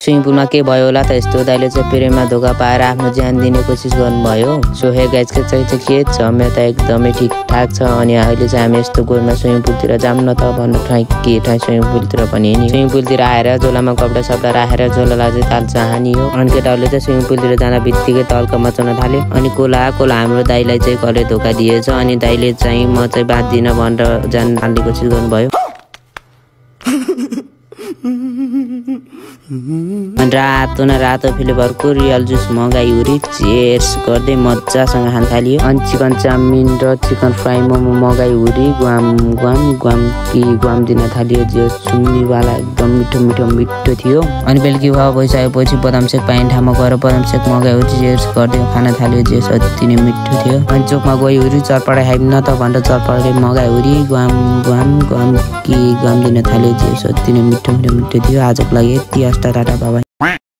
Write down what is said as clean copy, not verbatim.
Swimming पुलमा के भयो होला त यस्तो दाइले चाहिँ प्रेममा धोका पाएर आफ्नो ज्यान दिने कोसिस गर्नुभयो। सो हे गाइस के चाहिँ के छ मेरो त एकदमै ठिकठाक छ। अनि अहिले चाहिँ हामी यस्तो गोलमा स्विमिङ पुलतिर जाऊँ न त भन्नु ठाउँ स्विमिङ पुलतिर पनि नि स्विमिङ पुलतिर आएर झोलामा कपडा सपडा राखेर झोलालाई चाहिँ ताल चाहनी हो। अनि केटाहरूले चाहिँ स्विमिङ पुलतिर जाँदा बित्तिकै तल्का मचाउन थाल्यो। अनि कोला हाम्रो दाइलाई चाहिँ कसले धोका दिएछ। अनि दाइले चाहिँ म चाहिँ बाँच्दिन भनेर जान थाल्ने कोसिस गर्नुभयो। रातो न रातो फ्लेभरको रियल जुस मगाइवरी चेयर्स गर्दै मजासँग खान थालियो। अनि चिकन चाउमिन र चिकन फ्राई मोमो मगाइवरी गुवाम दिन थालियो। जो सुन्नीवाला एकदम मिठो थियो। अनि बेलुकी भए भइसकेपछि बदाम सेक पाइने ठाउँमा गएर बदाम सेक मगाइवरी चेयर्स गर्दै खान थाल्यो। जे अति नै मिठो थियो। अनि चोकमा गइवरी चटपटाई खाइन् न त भनेर चटपटाई मगाइवरी गुवाम दिन थाल्यो। जे अति नै मिठो थियो। आजको लागि यति हस्ता टाटा बाबा।